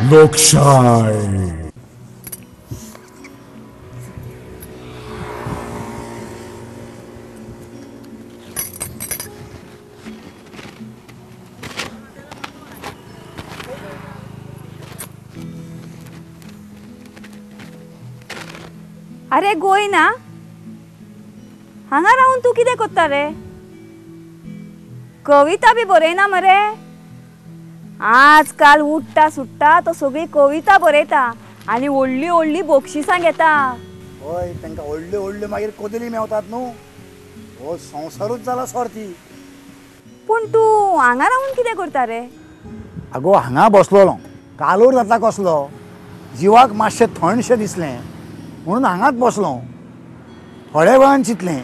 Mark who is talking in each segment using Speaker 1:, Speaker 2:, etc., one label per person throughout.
Speaker 1: लोकशाय.
Speaker 2: अरे गोयना, हांगा रावून तूं कितें करता रे? कविता बी बरयना मरे? आजकाल उठता सुट्टा तो सगळी कविता बरयता आनी व्हडली व्हडली बक्षिसां घेता.
Speaker 3: हय, तांकां व्हडल्यो व्हडल्यो मागीर कोदली मेवतात न्हू. हो संवसारूच जाला स्वार्थी.
Speaker 2: पूण तूं हांगा रावून कितें करता रे?
Speaker 3: आगो हांगा बसलोलो कालोर जाता कसलो, जिवाक मातशें थंडशें दिसलें म्हणून हांगाच बसलो. थोड्या वेळान चिंतलें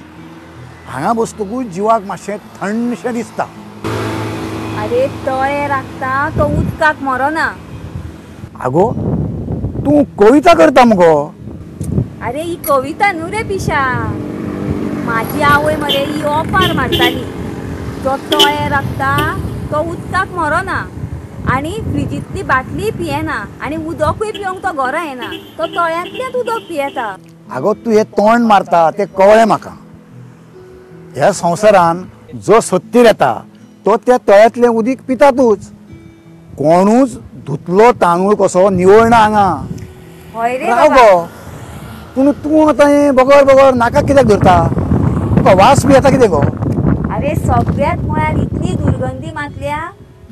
Speaker 3: हांगा बसतकूच जिवाक मातशें थंडशें दिसता.
Speaker 2: अरे तळे राखता तो उदकाक मरना.
Speaker 3: आगो तूं कविता करता मुगो?
Speaker 2: अरे ही कविता न्हू रे पिशा. माझी आवय मरे ही ओपार मारताली, जो तळे राखता तो उदकाक मरना आनी फ्रिजींतली बाटली पियेना आनी उदकूय पिवंक तो घरा येना, तो तळ्यांतल्यान उदक पियेता.
Speaker 3: आगो तूं हें तोंड मारता तें कळ्ळें म्हाका. ह्या संवसारान जो सत्तेर येता तो त्या तळ्यांतलें उदीक पितातूच. कोणूच धुतलो तांदूळ कसो निवळना हांगा.
Speaker 2: हय रे
Speaker 3: राव गो, पूण तूं आतां हें बगर बगर नाका कित्याक धरता? तुका वास बी येता कितें गो?
Speaker 2: अरे सगळ्यात मळ्यार इतली दुर्गंधी मातल्या,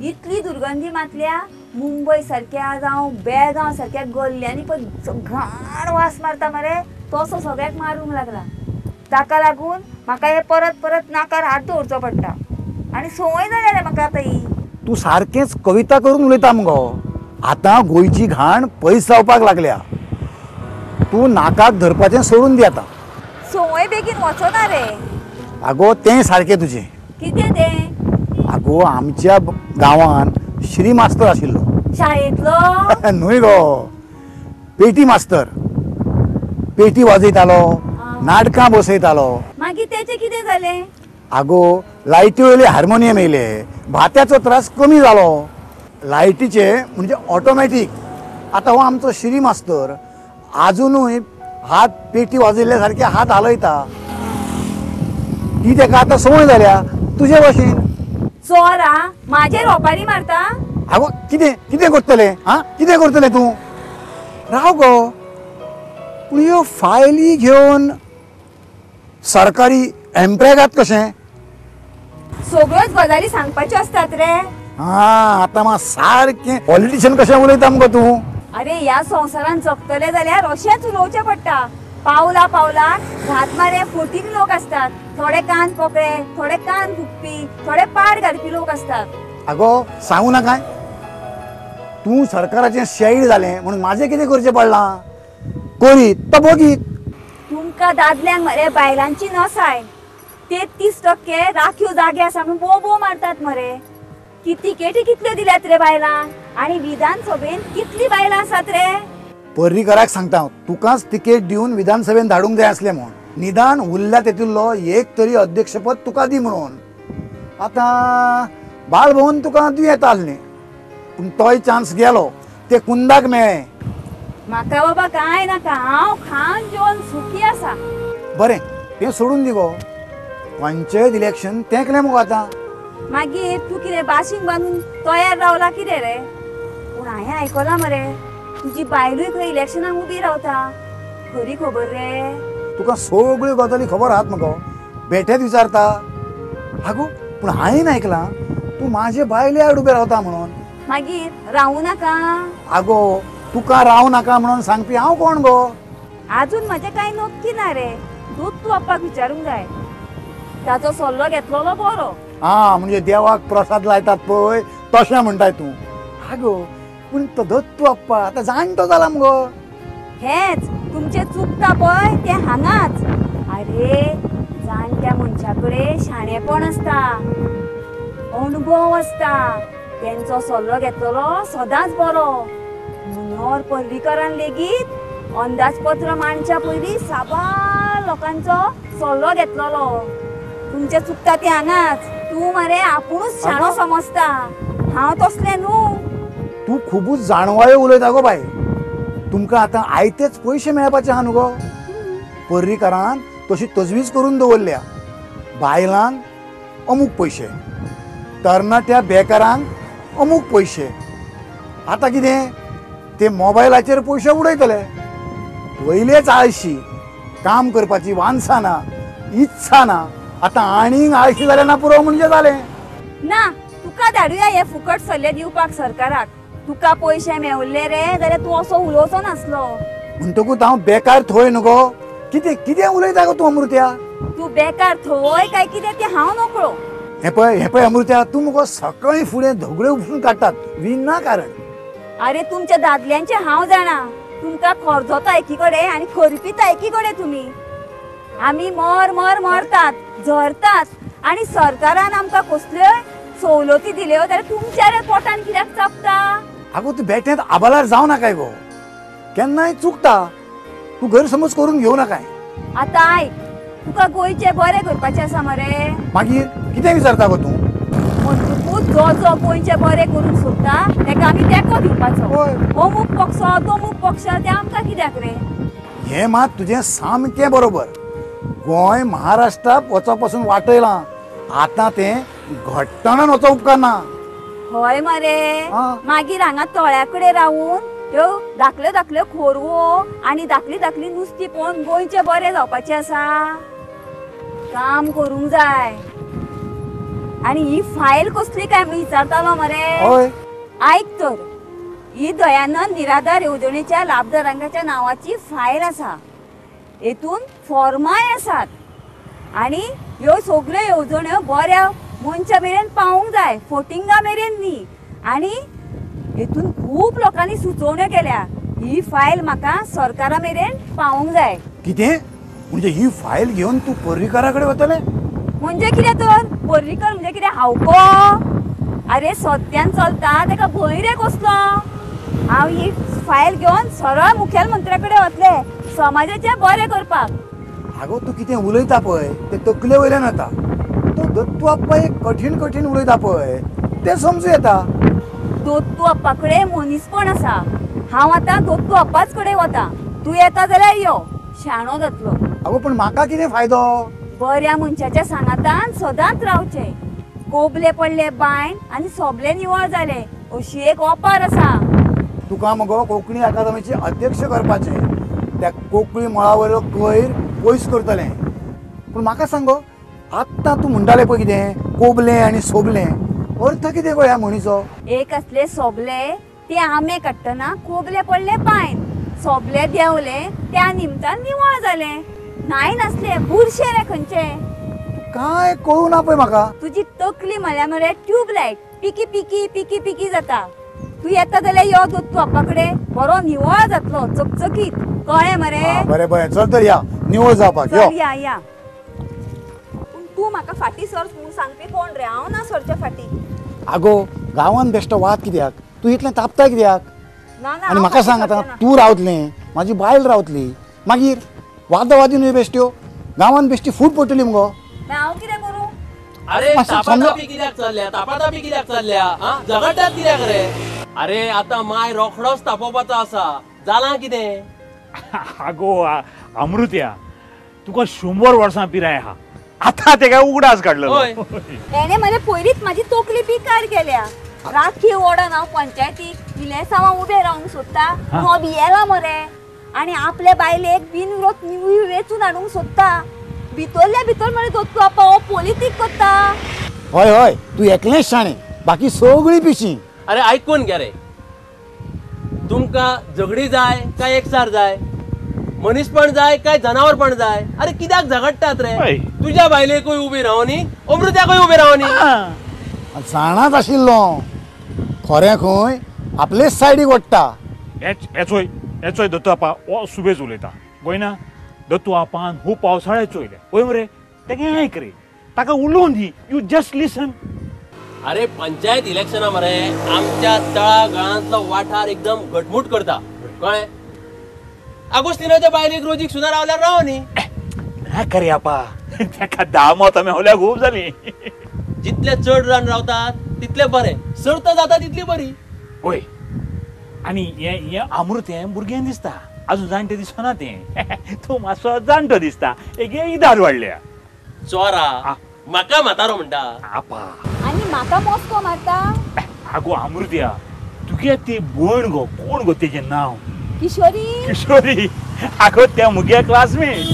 Speaker 2: इतली दुर्गंधी मातल्या. मुंबय सारक्या जावं बेळगांव सारक्या गल्ल्यांनी पण घाण वास मारता मरे, तसो सगळ्याक मारूंक लागला. ताका लागून म्हाका हे परत परत नाकार हात दवरचो पडटा आनी संवय जाल्या रे म्हाका आतां ही.
Speaker 3: तूं सारकेंच कविता करून उलयता मुगो. आतां गोंयची घाण पयस जावपाक लागल्या. तूं नाकाक धरपाचें सोडून दी आतां.
Speaker 2: संवय बेगीन वचना रे.
Speaker 3: आगो तें सारकें तुजें.
Speaker 2: कितें तें?
Speaker 3: आगो आमच्या गांवान श्री मास्तर आशिल्लो.
Speaker 2: शाळेंतलो?
Speaker 3: न्हय गो, पेटी मास्तर. पेटी वाजयतालो, नाटकां बसयतालो.
Speaker 2: मागीर तेचें कितें जालें?
Speaker 3: आगो लायटी वयले हार्मोनियम येयले, भात्याचो त्रास कमी जालो. लायटीचे म्हणजे ऑटोमॅटीक. आतां हो आमचो श्री मास्तर आजुनूय हात पेटी वाजयल्ल्या सारके हात हालयता. ती तेका आतां संवय जाल्या तुजे भशेन.
Speaker 2: चोरा म्हाजेर ओपारी मारता?
Speaker 3: आगो कितें कितें करतलें? आं कितें करतलें तूं? राव गो, पूण ह्यो फायली घेवन सरकारी एम्प्रेगात कशें?
Speaker 2: सगळ्योच गजाली सांगपाच्यो आसतात रे.
Speaker 3: आं आतां मात सारकें पॉलिटिशन कशें उलयता मुगो तूं?
Speaker 2: अरे ह्या संवसारान जगतले जाल्यार अशेंच उलोवचें पडटा. पावला पावलाक घात मारे फोटींग लोक आसतात. थोडे कान पोकळे, थोडे कान फुकपी, थोडे पाड घालपी लोक आसतात.
Speaker 3: आगो सांगू नाका, तूं सरकाराचें शेड जालें म्हणून म्हाजें कितें करचें पडलां? करीत तो बगीत.
Speaker 2: तुमकां दादल्यांक मरे बायलांची नसाय. 33% राखीव जागे आसा म्हणून बोबो मारतात मरे. तिकेटी कितल्यो दिल्यात रे बायलांक आनी विधानसभेन कितली बायलां आसात रे?
Speaker 3: पर्रीकराक सांगता, तुकाच तिकेट दिवन विधानसभेन धाडूंक जाय आसलें म्हूण. निदान उरल्या तेतुल्लो एक तरी अध्यक्षपद तुका दी म्हणून. आतां बाळभवन तुका दिवं येता आसलें, पूण तोय चान्स गेलो, ते कुंदाक मेळ्ळें.
Speaker 2: म्हाका बाबा कांय नाका, हांव खावन जेवन सुखी आसा.
Speaker 3: बरें तें सोडून दी गो. पंचायत इलेक्शन तेंकलें मुगो आतां.
Speaker 2: मागीर तूं कितें बाशींग बांदून तयार रावला कितें रे? पूण हांवें आयकलां मरे तुजी बायलूय खंय इलेक्शनाक उबी रावता. खरी खबर रे?
Speaker 3: तुका सगळ्यो गजाली खबर आहात मगो, बेठेच विचारता. आगो पूण हांवें आयकलां तूं म्हाजे बायले आड उबें रावता म्हणून.
Speaker 2: मागीर रावूं नाका?
Speaker 3: आगो तुका रावं नाका म्हणून सांगपी हांव कोण गो?
Speaker 2: आजून म्हजें कांय नक्की ना रे. दूद तूं अप्पाक विचारूंक जाय, ताचो सल्लो घेतलेलो बरो.
Speaker 3: आं म्हणजे देवाक प्रसाद लायतात पळय तशें म्हणटाय तूं. आगो पूण तो दत्तू अप्पा आतां जाणटो जाला मुगो.
Speaker 2: हेंच तुमचें चुकता पळय तें हांगाच. अरे जाणट्या मनशा कडेन शाणेपण आसता, अणभव आसता. तेंचो सल्लो घेतलेलो सदांच बरो. मनोहर पर्रीकरान लेगीत अंदाजपत्र मांडच्या पयलीं साबार लोकांचो सल्लो घेतलेलो. तुमचें चुकता तें हांगाच. तूं मरे आपुणूच शाणो समजता, हांव तसलें न्हू.
Speaker 3: तूं खुबूच जाणवायो उलयता गो बाय. तुमकां आतां आयतेच पयशे मेळपाचे आहा न्हू गो. पर्रीकारान तशी तजवीज करून दवरल्या, बायलांक अमूक पयशे, तरणाट्या बेकारांक अमूक पयशे. आतां कितें ते मोबायलाचेर पयशे उडयतले. पयलेच आळशी, काम करपाची वान्सा ना, इत्सा ना, आतां आनीक आळशी जाल्यार ना पुरो म्हणजे जालें
Speaker 2: ना. तुका धाडुया हे फुकट सल्ले दिवपाक सरकाराक. तुका पयशे मेवल्ले रे जाल्यार तूं असो उलोवचो नासलो.
Speaker 3: म्हणटकूच हांव बेकार थंय न्हू गो. कितें कितें उलयता गो तूं अमृत्या?
Speaker 2: तूं बेकार थंय काय कितें तें हांव नकळो.
Speaker 3: हें पळय, हें पळय अमृत्या, तूं मुगो सकाळीं फुडें धगळे उपसून काडटात विनाकारण.
Speaker 2: अरे तुमच्या दादल्यांचें हांव जाणा, तुमकां खर्जोता एकी कडेन आनी खरपिता एकी कडेन. तुमी आमी मर मर मरतात, झरतात आनी सरकारान आमकां कसल्यो सवलती दिल्यो जाल्यार तुमच्या रे पोटान कित्याक चापता?
Speaker 3: आगो तूं बेठेंत आबालार जावं नाकाय गो, केन्नाय चुकता. तूं गैरसमज करून घेवं नाकाय.
Speaker 2: आतां आयक, तुका गोंयचें बरें करपाचें आसा मरे.
Speaker 3: मागीर कितें विचारता गो तूं?
Speaker 2: म्हणटकूच जो जो गोंयचें बरें करूंक सोदता तेका आमी तेंको दिवपाचो. अमूक पक्ष तमूक पक्ष ते आमकां कित्याक रे?
Speaker 3: हें मात तुजें सामकें बरोबर. गोंय महाराष्ट्राक वचपा पासून वाटयलां, आतां तें घट्टणान वचप उपकारना.
Speaker 2: हय मरे, मागीर हांगा तळ्या कडेन रावून त्यो धाकल्यो धाकल्यो खोरवो आनी धाकली धाकली नुस्ती पळोवन गोंयचें बरें जावपाचें आसा. काम करूंक जाय. आनी ही फायल कसली काय म्हूण विचारतालो मरे. आयक तर, ही दयानंद निराधार येवजणेच्या लाभधारकांच्या नांवाची फायल आसा. हेतून फॉर्माय आसात आनी ह्यो सगळ्यो येवजण्यो बऱ्या मनशा मेरेन पावूंक जाय, फोटिंगा मेरेन न्ही. आनी हेतून खूब लोकांनी सुचोवण्यो केल्या. ही फायल म्हाका सरकारा मेरेन पावूंक जाय.
Speaker 3: कितें म्हणजे ही फायल घेवन तूं पर्रीकारा कडेन वतलें?
Speaker 2: म्हणजे कितें तर, पर्रीकर म्हणजे कितें हावको? अरे सत्यान चलता तेका भंय रे कसलो? हांव ही फायल घेवन सरळ मुखेलमंत्र्या कडेन वतलें, समाजाचें बरें करपाक.
Speaker 3: आगो तूं कितें उलयता पळय तें तकले वयल्यान वता. तो दत्तू आप्पा एक कठीण कठीण उलयता पळय तें समजू येता.
Speaker 2: दत्तू आप्पा कडेन मनीसपण आसा. हांव आतां दत्तू आप्पाच कडेन वता. तूं येता जाल्यार यो, शाणो जातलो.
Speaker 3: आगो पूण म्हाका कितें फायदो?
Speaker 2: बऱ्या मनशाच्या सांगातान सदांच रावचें. कोबले पडले बांयन आनी सोबले निवळ जाले अशी एक ओपार आसा.
Speaker 3: तुका मगो कोंकणी अकादमीचे अध्यक्ष करपाचें, त्या कोंकणी मळावयलो कोयर पयस करतलें. पूण म्हाका सांग गो, आत्तां तूं म्हणटालें पळय कितें कोबलें आनी सोबलें, अर्थ कितें गो ह्या म्हणीचो?
Speaker 2: एक आसले सोबले ते आंबे काडटना कोबले पडले बांयन, सोबले देंवले त्या निमतान निवळ जाले. नाय नासले बुरशे रे खंयचे.
Speaker 3: काय कळूं ना पळय म्हाका.
Speaker 2: तुजी तकली म्हळ्यार मरे ट्यूबलायट, पिकी पिकी पिकी पिकी जाता. तूं येता जाल्यार यो दत्तू आप्पा कडेन, बरो निवळ जातलो चकचकीत. कळ्ळें मरे?
Speaker 3: बरें बरें, चल तर या निवळ जावपाक.
Speaker 2: चल या या. पूण तूं म्हाका फाटीं सर म्हूण सांगपी कोण रे? हांव ना सरच्या फाटीं.
Speaker 3: आगो गांवान बेश्टो वाद कित्याक? तूं इतलें तापता कित्याक? आनी म्हाका सांग आतां, तूं रावतलें, म्हाजी बायल रावतली, मागीर वादावादी न्हय बेश्ट्यो, गांवान बेश्टी फूट पडटली मुगो.
Speaker 2: हांव कितें करूं?
Speaker 1: अरे तापातापी कित्याक चल्ल्या? तापातापी कित्याक चल्ल्या? झगडटात कित्याक रे? अरे आतां माय रोखडोच तापोवपाचो आसा. जालां कितें?
Speaker 4: आगो अमृत्या, तुका 100 वर्सां पिराय आहा, आतां तेका उगडास काडलो.
Speaker 2: तेणे मरे पयलींच म्हाजी तकली पिकार केल्या. राखी ओडन हांव पंचायतीक इलेसांवां उबें रावंक सोदता, हो भियेला मरे. आनी आपले बायलेक बिनविरोध वेंचून हाडूंक सोदता. भितरल्या भितर मरे दत्तू आप्पा हो पॉलिटीक करता.
Speaker 3: हय हय, तूं एकलेंच शाणें, बाकी सगळीं पिशीं.
Speaker 1: अरे आयकून घे रे, तुमकां झगडी जाय काय एकसार जाय? मनीसपण जाय काय जनावरपण जाय? अरे कित्याक झगडटात रे? तुज्या बायलेकूय उबी रावनी, अमृत्याकूय उबी रावनी.
Speaker 3: जाणाच आशिल्लो खरें खंय आपलेच सायडीक वडटा.
Speaker 4: हेचोय हेचोय दत्तू आपा हो सुबेज उलयता. गोंयना दत्तू आपान खूब पावसाळ्यात चोयले. वय मरे तेगे आयक रे, ताका उलोवन दी. You just listen.
Speaker 1: अरे पंचायत इलेक्शना मरे आमच्या तळागाळांतलो वाठार एकदम घटमूट करता. कळ्ळें? आगोस्तिनाच्या बायलेक रोजीक सुद्दां रावल्यार राव न्ही.
Speaker 4: ना करे आपा, तेका 10 मतां मेवल्यार खूब जाली.
Speaker 1: जितले चड रान रावतात तितले बरे, सर्त जाता तितली बरी.
Speaker 4: वय आनी हें हें अमृत हें भुरगें दिसता अजून जाणटें दिसना तें तूं मातसो जाणटो दिसता एक इदार वाडल्या
Speaker 1: चोरा म्हाका म्हातारो म्हणटा
Speaker 4: आपा
Speaker 2: आनी म्हाका मस्को मारता.
Speaker 4: आगो अमृत्या तुगे ती भयण गो कोण गो तेजें नांव
Speaker 2: किशोरी.
Speaker 4: किशोरी आगो त्या मुगे क्लासमेट.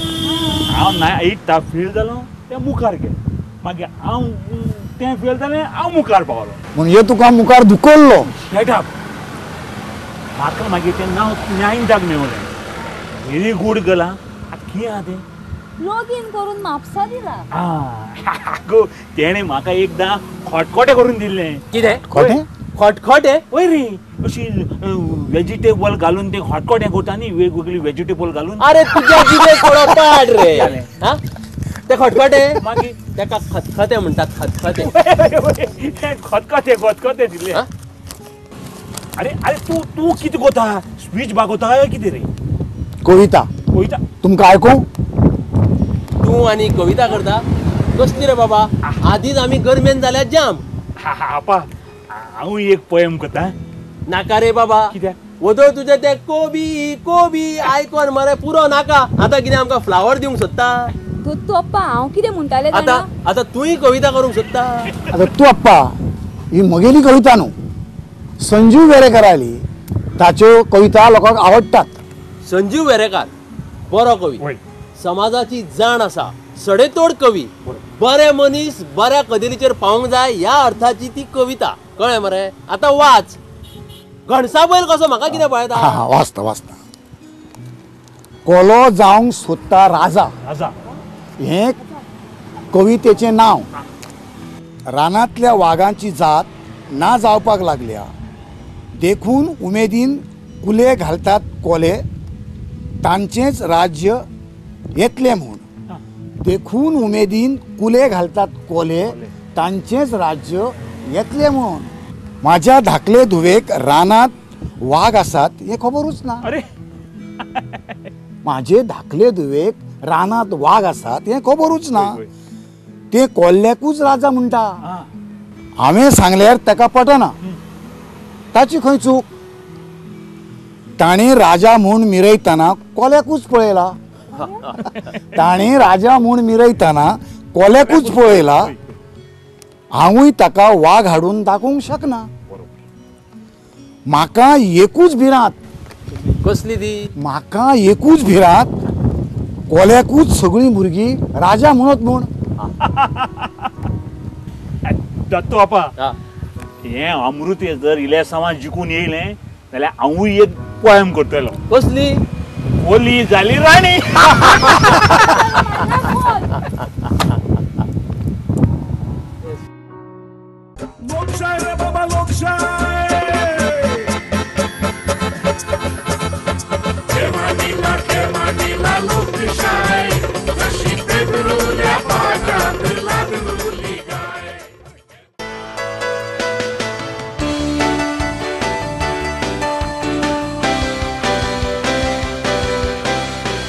Speaker 4: हांव ना एट्था फेल जालो तें मुखार गेलें मागीर हांव तें फेल जालें हांव मुखार पावलो
Speaker 3: म्हणजे तुका मुखार धुकल्लो.
Speaker 4: Shut up. म्हाका मागीर तें नांव नायन्थाक मेवलें. Very good girl. आतां कितें आहा तें
Speaker 2: लॉगीन करून म्हापसा दिला.
Speaker 4: आगो तेणें म्हाका एकदां खटखटें करून दिल्लें.
Speaker 1: कितें
Speaker 3: खोटें?
Speaker 1: खटखटें?
Speaker 4: वय रे अशी वेजिटेबल घालून तें खटखटें करता न्ही वेगवेगळी वेजिटेबल घालून.
Speaker 1: अरे तुज्या जिबेक थोडो पाड रे. ते खटखटें
Speaker 4: मागीर
Speaker 1: तेका खतखतें म्हणटात. खतखतें
Speaker 4: खतखतें खतखतें दिल्लें. अरे अरे तूं तूं कितें कोता स्पीच बागोता काय कितें रे?
Speaker 3: कविता.
Speaker 4: कविता
Speaker 3: तुमकां आयकूं?
Speaker 1: तूं आनी कविता करता कसली रे बाबा? आदींच आमी गरमेन जाल्यार जाम.
Speaker 4: आपा हांव एक पोयम करता.
Speaker 1: नाका रे बाबा.
Speaker 4: कित्याक?
Speaker 1: वदळ तुजें तें कोबी कोबी आयकोन मरे पुरो नाका. आतां कितें आमकां फ्लावर दिवंक सोदता?
Speaker 2: तूं अप्पा हांव कितें म्हणटालें
Speaker 1: आतां? आतां तूंय कविता करूंक सोदता?
Speaker 3: आतां तूं अप्पा ही म्हगेली कविता न्हू, संजीव वेरेकराली. ताच्यो कविता लोकांक आवडटात.
Speaker 1: संजीव वेरेकार बरो कवी, समाजाची जाण आसा, सडेतोड कवी, बरे मनीस बऱ्या कदेलीचेर पावंक जाय ह्या अर्थाची ती कविता. कळ्ळें मरे? आतां वाच. घणसा बैल कसो म्हाका कितें पळयता?
Speaker 3: हा वाचता वाचता. कोलो जावंक सोदता राजा
Speaker 4: राजा
Speaker 3: हें कवितेचें नांव. रानांतल्या वागांची जात ना जावपाक लागल्या देखून उमेदीन कुले घालतात कोले, तांचेंच राज्य येतलें म्हूण. देखून उमेदीन कुले घालतात कोले, तांचेंच राज्य येतलें म्हूण. म्हाज्या धाकले धुवेक रानांत वाग आसात हें खबरूच ना.
Speaker 4: अरे
Speaker 3: म्हाजे धाकले धुवेक रानांत वाग आसात हें खबरूच ना. ते कोल्ल्याकूच राजा म्हणटा. हांवें सांगल्यार ताका पटना. ताची खंय चूक? ताणें राजा म्हूण मिरयतना कोल्याकूच पळयला. ताणें राजा म्हूण मिरयतना कोल्याकूच पळयला. हांवूय ताका वाग हाडून दाखोवंक शकना. म्हाका एकूच भिरांत.
Speaker 1: कसली ती?
Speaker 3: म्हाका एकूच भिरांत, कोल्याकूच सगळीं भुरगीं राजा म्हणत म्हूण.
Speaker 4: दत्तू आपा हें अमृत जर इलेसांवां जिखून येयलें जाल्यार हांवूय एक पोयम करतलो.
Speaker 1: कसली?
Speaker 4: कोली जाली राणी.
Speaker 5: लोकशाय रे बाबा लोकशाय, केव्हा दिला लोकशाय.